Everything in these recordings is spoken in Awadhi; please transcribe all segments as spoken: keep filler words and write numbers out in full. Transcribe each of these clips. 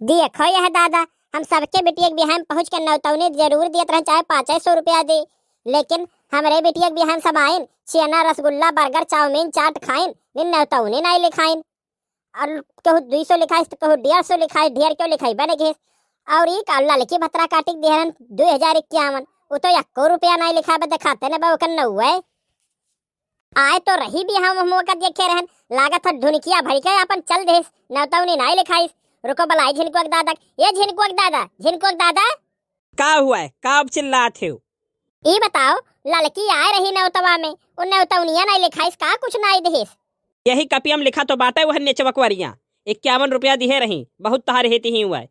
देखो यह दादा, हम सबके बिटिया के बियाह में पहुँच के नौतौनी जरूर दियत रहन, चाहे पाँचे सौ रुपया दे, लेकिन हमरे बिटिया के बियाह में सब आइन, छेना, रसगुल्ला, बर्गर, चाउमीन, चाट खाइन, लेकिन नौतौनी नाई लिखाइन। और कहूँ दुई सौ लिखाइस तो कहूँ डेढ़ सौ लिखाइस, ढेर क्यों लिखाई बने गए। और ई का ललकी भतरा काटिक दिहरन दुई हजार इक्यावन, वो तो एक्को रुपया नाई लिखा बा, देखाते न बा ओकर नौवे। आए तो रही बियाह में मौका देखे रहन, लागत है ढुनकिया भरी के अपन चल देस, नौतौनी नाई लिखाइस। रुको बलाई झिनकुआ के दादा, ये झिनकुआ के दादा, झिनकुआ के दादा। का हुआ है? का अब चिल्लात हो? ई बताओ, ललकी आए रही नौतवा में, उ नौतौनिया नाई लिखाइस, का कुछ नाई देस? यही कपियम लिखा तो बाटे, वह नेचवकवरिया इक्यावन रुपया दिहे रही, बहुत तहार हेती ही हुआ है।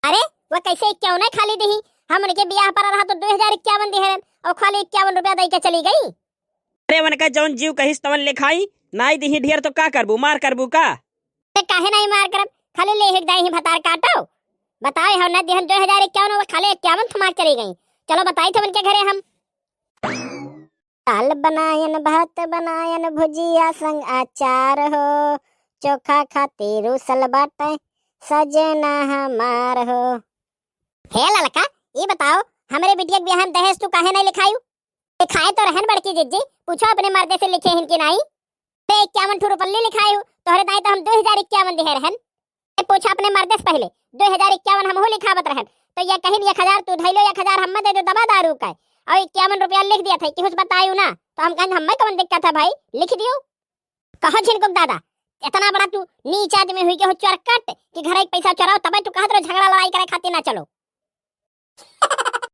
अरे, वह कैसे इक्यावन खाली दिही? हम उनके बियाह पर रहा तो दुई हजार इक्यावन दिहे रहन और खाली इक्यावन रुपया दई के चली गई। अरे, उनका जौन जीव कहिस तवन लिखाई, नाई दिही ढेर तो का करबू, मार करबू का? ते काहे नाई मार करब? खाली ले हिक दाई ही भतार काटो। बताओ, हम ना दिहन दुई हजार इक्यावन, वो खाली इक्यावन थमा चली गई। चलो बताई थे उनके घरे हम। दाल बनायन, भात बनायन, भुजिया संग अचार हो, चोखा खातिर रूसल बाटे सजना हमार हो। हे ललका, ई बताओ, हमरे बिटिया के बियाह में दहेज तू काहे नाई लिखायू? लिखाए तो रहन बड़की जिज्जी, पूछो अपने मर्दे से लिखे हिन कि नाई। ते इक्यावन ठो रुपल्ली लिखाए हो, तोहरे दाई तो हम दुई हजार इक्यावन दिहे रहन। ए, पूछा अपने मर्दे से पहिले, दुई हजार इक्यावन हमहू लिखावत रहन, तो ये कहिन एक हजार तू धइलो, एक हजार हम्मे दे दो दवा दारू का, और इक्यावन रुपया लिख दिया था, केहू से बतायू ना, तो हम कहन हम्मे कौन दिक्कत है भाई, लिख दियो। कहो झिनकुक दादा, इतना बड़ा तू नीच आदमी हुई के हो चोरकट कि घर एक पैसा चोराओ, तबे तू कहत रहो झगड़ा लड़ाई करे खातिर ना चलो।